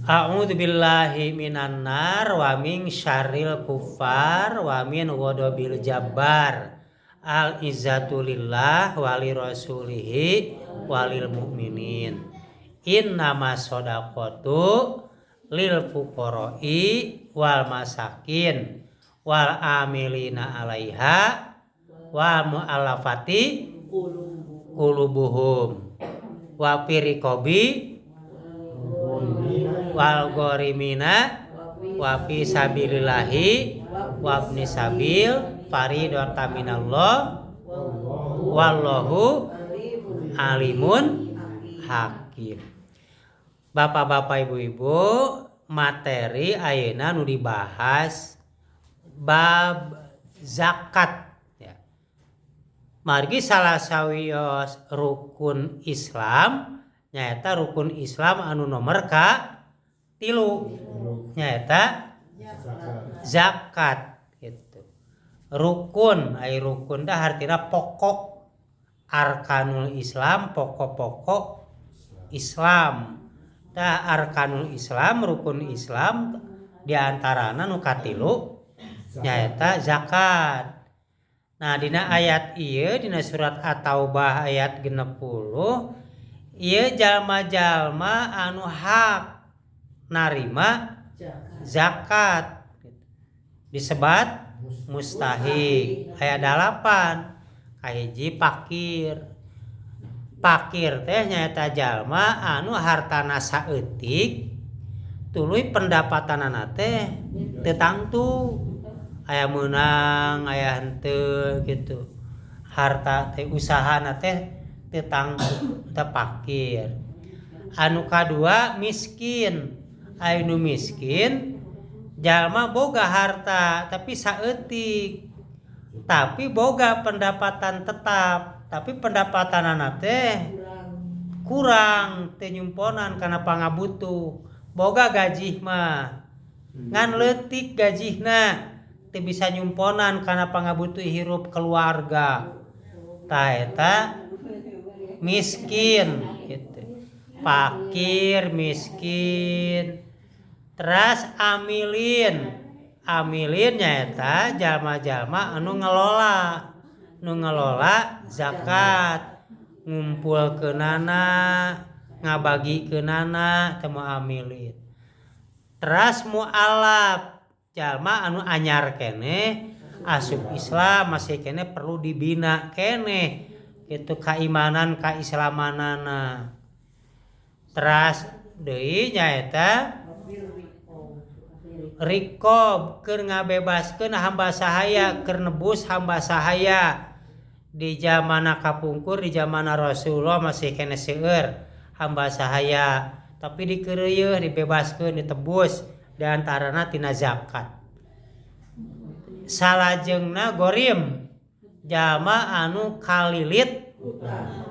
A'udzu billahi minan nar wa min syarril kuffar wa min ghadabil jabbar. Al izzatu lillah wa li rasulihi walil mu'minin. Innama shadaqatu lil fuqara'i wal masakin wal amilina 'alaiha wa mu'allafati qulubuhum wa firiqabi wal gharimina wa fi sabilillahi wa ibni sabil faridatan minallah wallahu alimun hakim. Bapak-bapak, ibu-ibu, materi ayeuna nu dibahas bab zakat ya. Margi salah sawios rukun Islam nyaeta rukun Islam anu nomor ka tilu nyaeta zakat gitu. Rukun, ai rukun dah artina pokok, arkanul Islam pokok-pokok Islam. Tah arkanul Islam rukun Islam diantarana nu katilu nyaeta zakat. Nah dina ayat ieu dina surat At-Taubah ayat 60 ieu jalma-jalma anu hak narima zakat disebat mustahik. Aya 8. Kahiji fakir. Fakir teh nyaeta jalma anu hartana saeutik tuluy pendapatanana teh teu tangtu, aya meunang aya henteu gitu. Harta teh usahana teh teu tangtu, teh fakir. Anu kadua miskin. Anu miskin jalma boga harta tapi saeutik, tapi boga pendapatan tetap, tapi pendapatanana teh kurang, teu nyumponan kana pangabutuh. Boga gaji mah ngan leutik gajihna, teu bisa nyumponan kana pangabutuh hirup keluarga. Tah eta miskin gitu. Fakir, miskin. Teras amilin. Amilin nyaeta jalma-jalma anu ngelola, nu ngelola zakat, ngumpulkeunana, ngabagikeunana teh amilin. Teras mualaf, jalma anu anyar keneh asup Islam masih keneh perlu dibina keneh gitu keimanan keislamanana. Teras deui nyaeta rikob, keur ngabebaskeun hamba sahaya, keur nebus hamba sahaya. Di zamana kapungkur, di zamana Rasulullah masih keneh seueur hamba sahaya, tapi dikeureuyeun, dibebaskeun, ditebus diantarana tina zakat. Salajengna gorim, jalma anu kalilit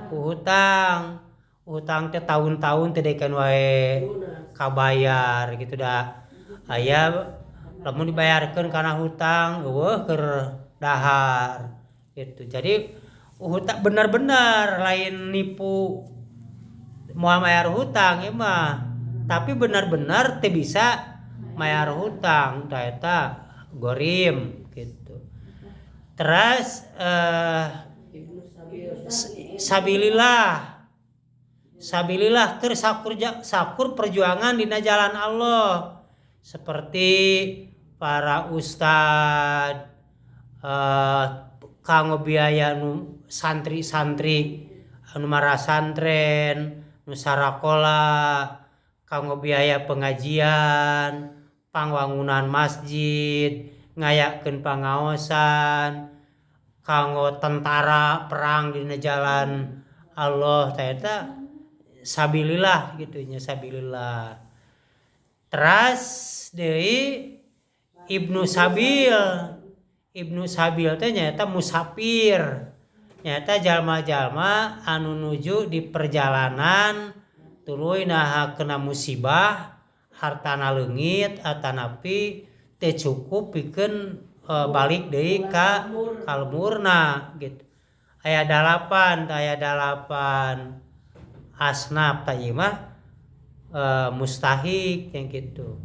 ku hutang. Hutang teh tahun-tahun teh dekeun wae kabayar gitu dah. Aya lamun dibayarkeun kana hutang eueuh keur dahar gitu. Jadi hutang benar-benar lain nipu moal mayar hutang ieu mah, tapi benar-benar teu bisa mayar hutang tah eta gorim gitu. Teras sabilillah. Sabilillah keur sakur perjuangan dina jalan Allah. Seperti para ustad, kanggo biaya nu santri-santri anu marasantren, nu sarakola, kanggo biaya pengajian, pangwangunan masjid, ngayakeun pangaosan, kanggo tentara perang dina jalan Allah teh eta sabilillah gitu nya, sabilillah. Teras deui Ibnu Sabil. Ibnu Sabil teh nyaeta musafir. Nyaeta jalma-jalma anu nuju di perjalanan tuluy naha kena musibah, hartana leungit atanapi teu cukup pikeun balik deui ka kalmurna gitu. Aya 8, aya 8 asnaf tah ieu mah mustahik yang gitu.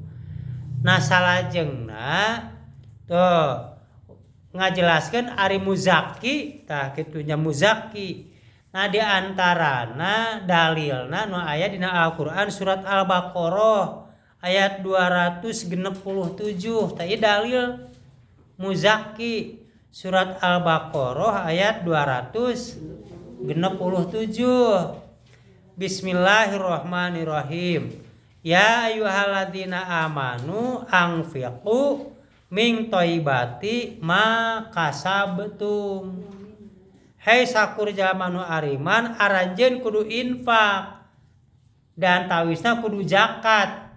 Nah salajengna tuh ngajelaskeun ari muzaki tah kitunya muzaki. Nah di antarana dalilna nu aya dina Al-Qur'an surat Al-Baqarah ayat 267 tah ieu dalil muzaki surat Al-Baqarah ayat 267. Bismillahirrahmanirrahim. Ya ayyuhalladzina amanu anfiqu min thayyibati ma kasabtum. Hei sakur jalma nu ariman aranjeun kudu infak dan tawisna kudu zakat.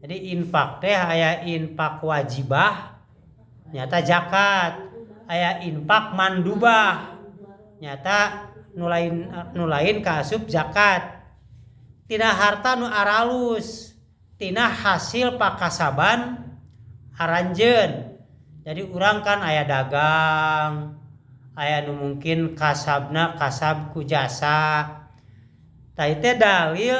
Jadi infak teh aya infak wajibah nyata zakat, aya infak mandubah nyata nu lain kaasup zakat. Tina harta nu aralus, tina hasil pakasaban aranjeun. Jadi urang kan aya dagang, aya nu mungkin kasabna kasab ku jasa. Tah ieu dalil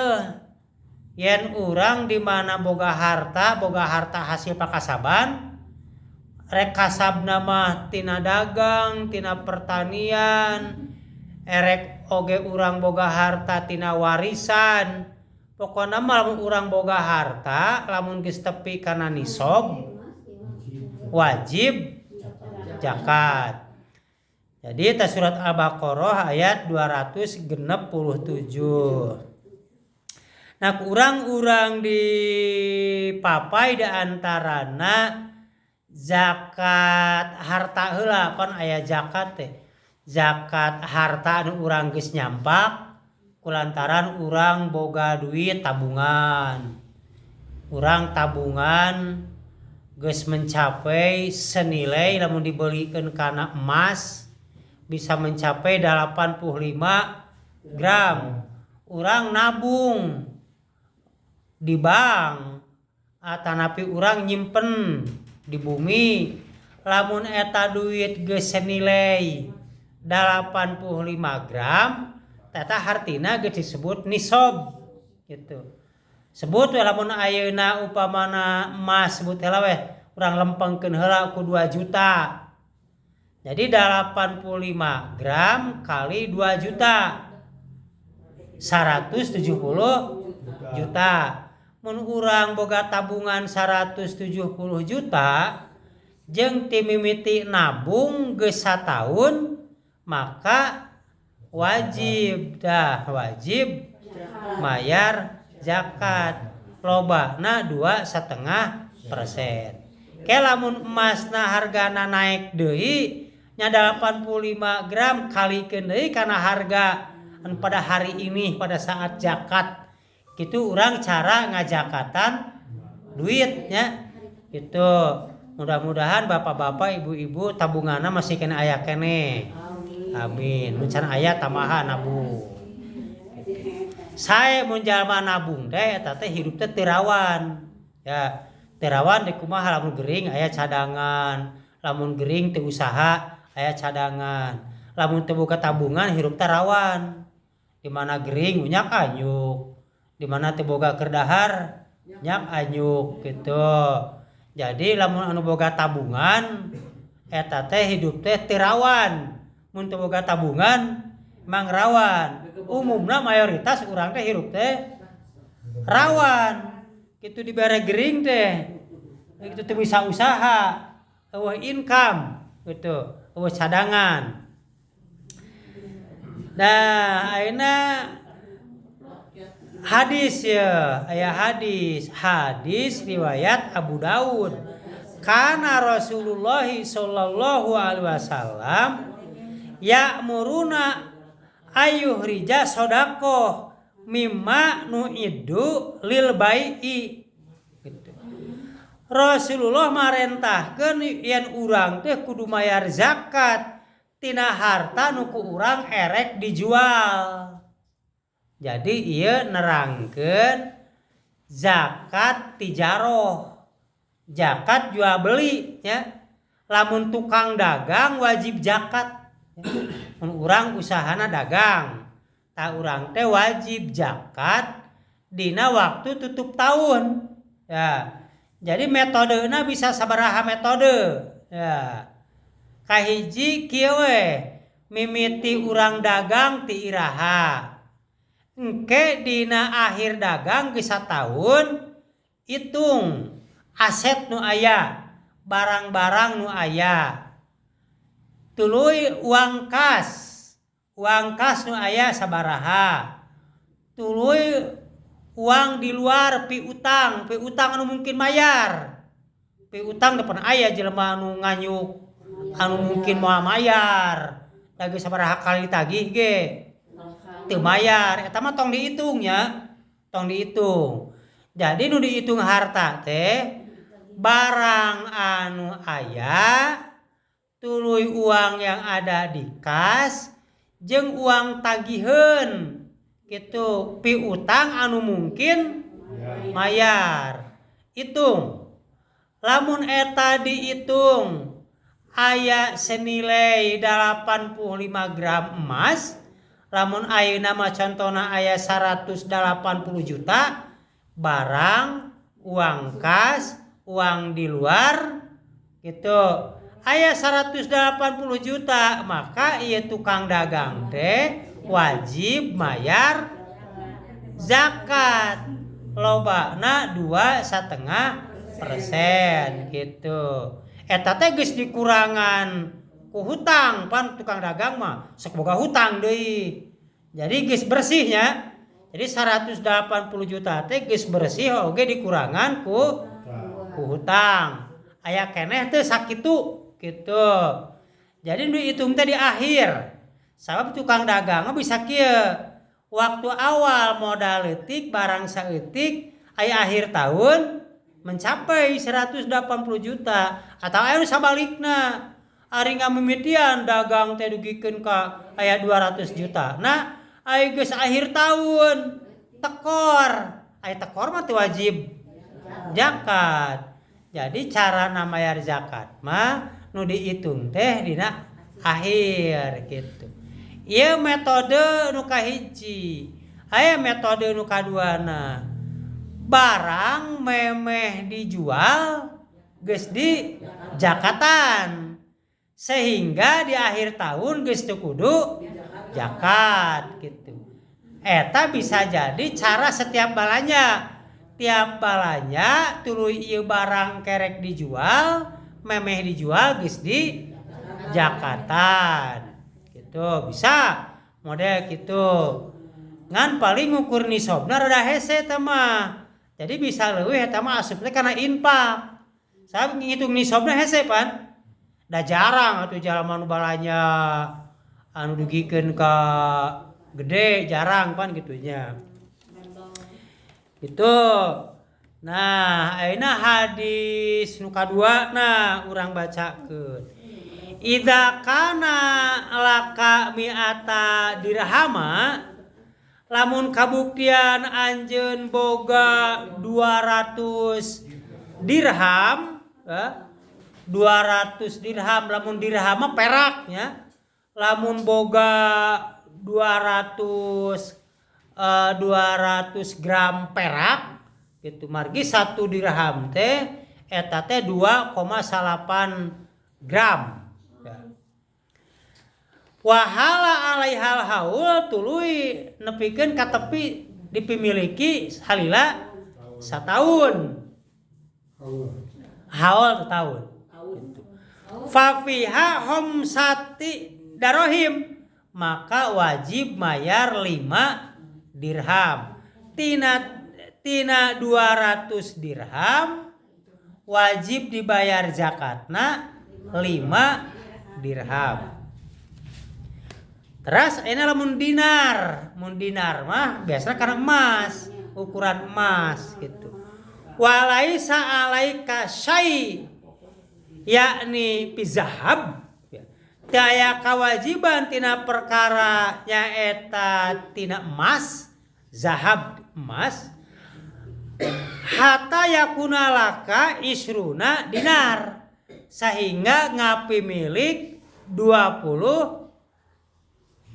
yen urang di mana boga harta hasil pakasaban, rek kasabna mah tina dagang, tina pertanian, erek oge urang boga harta tina warisan. Pokona mah lamun urang boga harta, lamun geus tepi kana nisab wajib zakat. Jadi ta surat Al-Baqarah ayat 267. Nah urang-urang di papai di antarana zakat harta heula pan aya zakat teh. Zakat harta anu urang geus nyampak kulantaran urang boga duit tabungan. Urang tabungan geus mencapai senilai lamun dibelikeun kana emas bisa mencapai 85 gram. Urang nabung di bank atanapi urang nyimpen di bumi, lamun eta duit geus senilai 85 gram eta hartina geus disebut nisab gitu. Sebut we lamun ayeuna upamana emas sebut heula we urang lempengkeun heula ku 2 juta. Jadi 85 gram kali 2 juta 170 juta. Mun urang boga tabungan 170 juta jeung ti mimiti nabung geus sataun maka wajib dah wajib mayar zakat lobana 2,5%. Ke lamun emasna hargana naik deui nya 85 gram kalikeun deui kana harga anu pada hari ini pada saat zakat. Gitu urang cara ngajakatan duitnya gitu. Mudah-mudahan bapak-bapak ibu-ibu tabunganna masih kena aya keneh. Amin. Mun can aya tambahan nabung. Sae mun jalma nabung teh eta teh hidup teh teu rawan. Ya, teu rawan di kumaha lamun gering aya cadangan, lamun gering teu usaha aya cadangan. Lamun teu boga tabungan hirup teh rawan. Di mana gering unyak anyuk, di mana teu boga keur dahar nyak anyuk gitu. Jadi lamun anu boga tabungan eta teh hidup teh teu rawan. Mun teu boga tabungan mang rawan. Umumna mayoritas urang teh hirup teh rawan. Kitu dibere gering teh kitu teu bisa usaha, eueuh income gitu, eueuh cadangan. Nah, ayeuna hadis ya, aya hadis, hadis riwayat Abu Daud. Kana Rasulullah sallallahu alaihi wasallam ya'muruna ayyuhrija shadaqah mimma nu'iddu lil bai'i. Gitu. Rasulullah marentahkeun yen urang teh kudu mayar zakat tina harta nu ku urang erek dijual. Jadi ieu nerangkeun zakat tijaroh. Zakat jual beli nya. Lamun tukang dagang wajib zakat. Mun urang usahana dagang, tah urang teh wajib zakat dina waktu tutup tahun ya. Jadi metodena bisa sabaraha metode ya. Kahiji kieu we, mimiti urang dagang ti iraha, engke dina akhir dagang geus sataun hitung aset nu aya, barang-barang nu aya, tuluy uang kas, uang kas nu aya sabaraha, tuluy uang di luar piutang, piutang anu mungkin mayar, piutang depan aya jelema anu nganyuk anu mungkin moal mayar, lagi sabaraha kali tagih ge teu mayar, eta mah tong dihitung nya, tong dihitung. Jadi nu dihitung harta teh barang anu aya, tuluy uang yang ada di kas, jeung uang tagiheun gitu, piutang anu mungkin mayar. Hitung. Lamun eta dihitung aya senilai 85 gram emas, lamun ayeuna mah contona aya 180 juta, barang, uang kas, uang di luar gitu, aya 180 juta, maka ieu tukang dagang teh wajib mayar zakat lobana 2,5% gitu. Eta teh geus dikurangan ku hutang, pan tukang dagang mah sok boga hutang deui. Jadi geus bersihnya. Jadi 180 juta teh geus bersih oge dikurangan ku hutang. Aya keneh teh sakitu gitu. Jadi nu dihitung teh di akhir. Sabab tukang dagang mah bisa kieu. Waktu awal modal leutik barang saeutik, aya akhir tahun mencapai 180 juta atau aya nu sabalikna. Ari ngamimitian dagang teh dugikeun ka aya 200 juta. Nah, aya geus akhir tahun tekor. Aya tekor mah teu wajib zakat. Jadi cara mayar zakat mah nu dihitung teh dina akhir gitu. Ieu metode nu kahiji. Aya metode nu kaduana. Barang memeh dijual geus di jakatan, sehingga di akhir tahun geus teu kudu zakat gitu. Eta bisa jadi cara setiap balanja. Tiap balanja tuluy ieu barang kerek dijual, memeh dijual geus di jakatan. Gitu bisa model gitu. Ngan paling ngukur nisobna rada hese teh mah. Jadi bisa leuwih eta mah asup teh kana infak. Sabab ngitung nisobna hese pan. Da jarang atuh jalma nu balanja anu dugikeun ka gede jarang pan gitunya. Gitu. Nah, ayeuna hadis nu kadua nah urang bacakeun. Idza kana laka mi'ata dirhama, lamun kabuktian anjeun boga 200 dirham, 200 dirham, lamun dirham mah peraknya, lamun boga 200 gram perak gitu, margi 1 dirham teh eta teh 2,8 gram. Wahala alaihal haul tuluy nepikeun ka tepi dipimiliki salila sataun. Haul tahun. Gitu. Fa fiha khamsati darohim, maka wajib mayar 5 dirham. Tina 200 dirham wajib dibayar zakatna 5 dirham. Terus ini lamun dinar, mun dinar mah biasanya karena emas, ukuran emas gitu. Walaisa alaika syai yakni pizahab, teu aya kewajiban tina perkara nyaeta tina emas, zahab emas, hatta yakuna laka isruna dinar, sehingga ngapi milik 20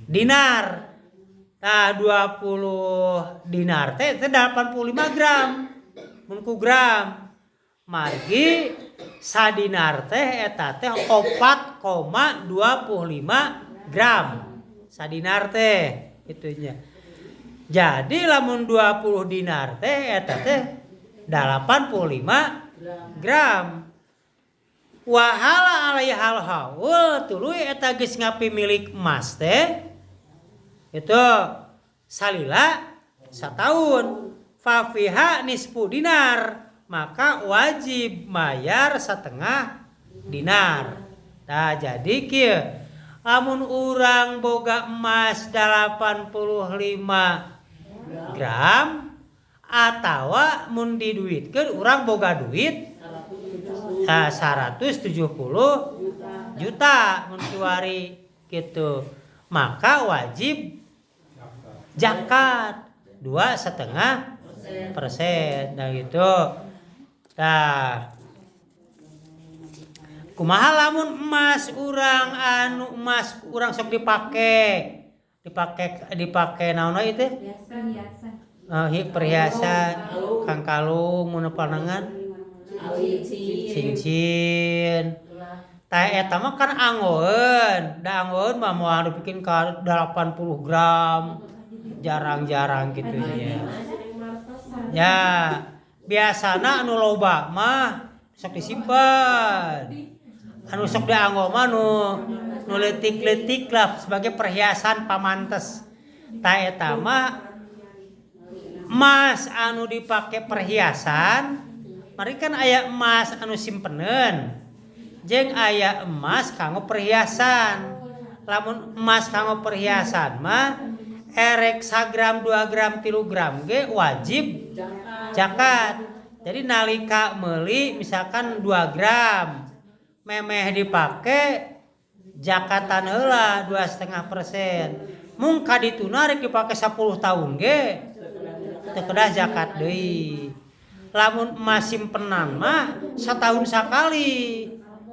dinar. Tah 20 dinar teh 85 gram. Mun ku gram. Margi sadinar teh eta teh 4,25 gram. Sadinar teh itunya. Jadi lamun 20 dinar teh eta teh 85 gram. Wahala alaihal haul tuluy eta geus ngapimilik emas teh itu salila sataun fa fiha nisfu dinar, maka wajib bayar setengah dinar. Nah jadi kieu lamun urang boga emas 85 gram atawa mun diduitkeun urang boga duit 170 juta mun kiwari gitu, maka wajib zakat 2,5%. Nah gitu. Nah kumaha lamun emas urang anu emas urang sok dipake naon we teh? Perhiasan, kang kalung mun panangan cincin. Tah eta mah kan anggoeun, da anggoeun mah moal dibikin ka 80 gram. Jarang-jarang gitu nya. Ya, biasana anu loba mah sok disimpan. Anu sok dianggo mah nu leutik-leutik lah sebagai perhiasan pamantes. Tah eta mah emas anu dipake perhiasan, mari kan aya emas anu simpeneun jeung aya emas kanggo perhiasan. Lamun emas kanggo perhiasan mah erek sagram 2 gram 3 gram ge wajib zakat. Jadi nalika meuli misalkan 2 gram memeh dipake zakatan heula 2,5%. Mung kadituna rek dipake 10 tahun ge teu kedah zakat deui. Lamun emas simpenan mah setahun sakali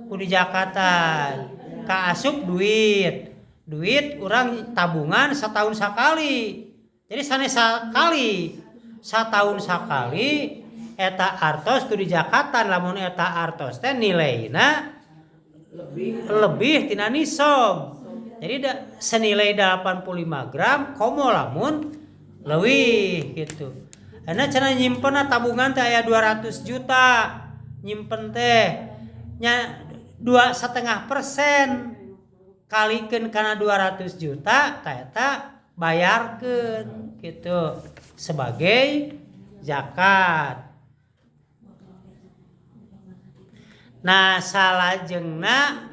kudu zakatan. Kaasup duit. Duit urang tabungan setahun sakali. Jadi sanes sakali, setahun sakali eta artos kudu zakatan. Lamun eta artos teh nilaina lebih tina nisab. Jadi senilai 85 gram komo lamun leuwih gitu. Karena cenah nyimpen tabungan teh aya 200 juta nyimpen teh nya 2,5% kalikeun kana 200 juta ta eta bayarkeun gitu sebagai zakat. Nah salajengna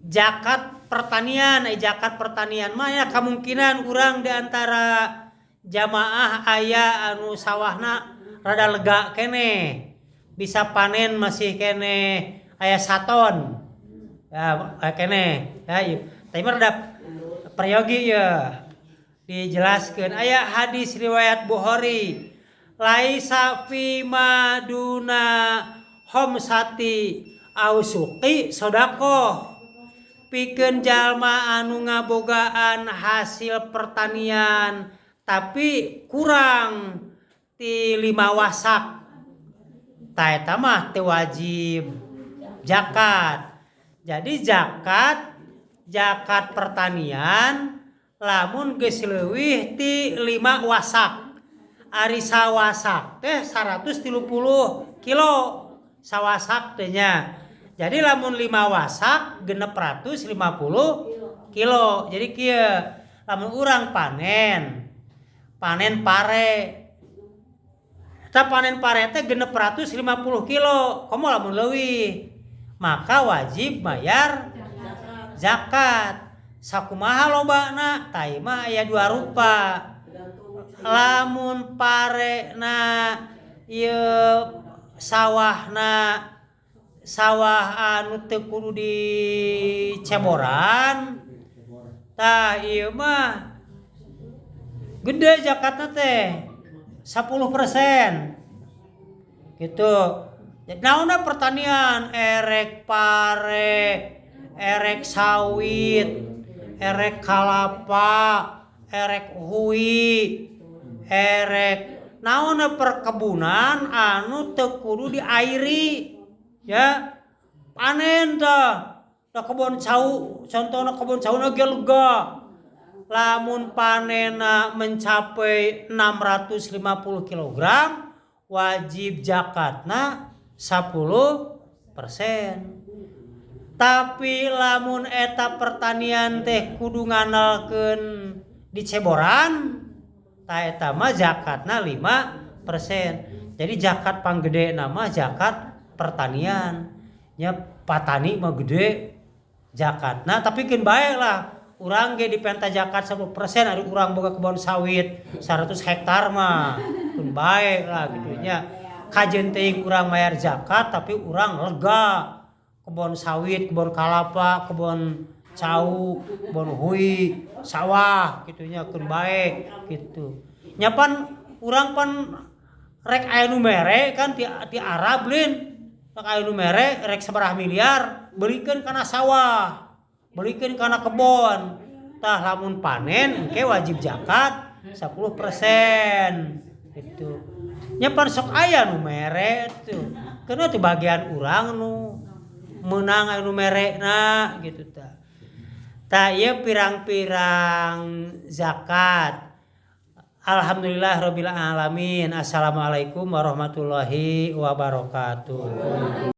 zakat pertanian, zakat pertanian mah ya kemungkinan urang di antara jamaah aya anu sawahna rada lega keneh, bisa panen masih keneh aya saton ya keneh ya ieu. Tapi mah rada peryogi ya dijelaskeun aya hadis riwayat Bukhari, laisa fi maduna homsati ausuqi sedekah. Pikeun jalma anu ngabogaan hasil pertanian tapi kurang ti 5 wasak ta eta mah teu wajib zakat. Jadi zakat pertanian lamun geus leuwih ti 5 wasak. Ari sawasak teh 130 kilo sawasak teh nya. Jadi lamun 5 wasak 650 kilo. Jadi kieu lamun urang panen pare. Eta panen pare teh 650 kilo, komo lamun leuwih maka wajib bayar zakat. Sakumaha lobana? Tah ieu mah aya dua rupa. Lamun parena ieu sawahna sawah anu teu kudu diceboran, tah ieu mah gede zakatna teh 10% gitu. Naonna pertanian erek pare, erek sawit, erek kalapa, Erek hui, erek naon perkebunan anu teu kudu diairi ya. Panen tah. Tah kebon cau, contohna kebon cau ge lega. Lamun panena mencapai 650 kg, wajib zakatna 10%. Tapi lamun eta pertanian teh kudu ngandalkeun diceboran, tah eta mah zakatna 5%. Jadi zakat panggede nama zakat pertanian. Nya patani mah gede zakatna, tapi keun bae lah. Urang ge dipenta zakat 10% ari urang boga kebon sawit 100 hektar mah keun bae lah gitu nya. Kajeun teuing urang bayar zakat tapi urang lega. Kebon sawit, kebon kalapa, kebon cau, kebon hui, sawah gitu nya keun bae gitu. Nya pan urang pan rek aya nu mere kan ti Arab lin. Rek aya nu mere rek sabaraha miliar belikeun kana sawah, belikeun kana kebon. Tah lamun panen engke wajib zakat 10% gitu. Nya pan sok aya nu mere tuh. Keuna teh bagian urang nu meunang anu merena gitu tah. Tah ieu pirang-pirang zakat. Alhamdulillah rabbil alamin. Assalamualaikum warahmatullahi wabarakatuh.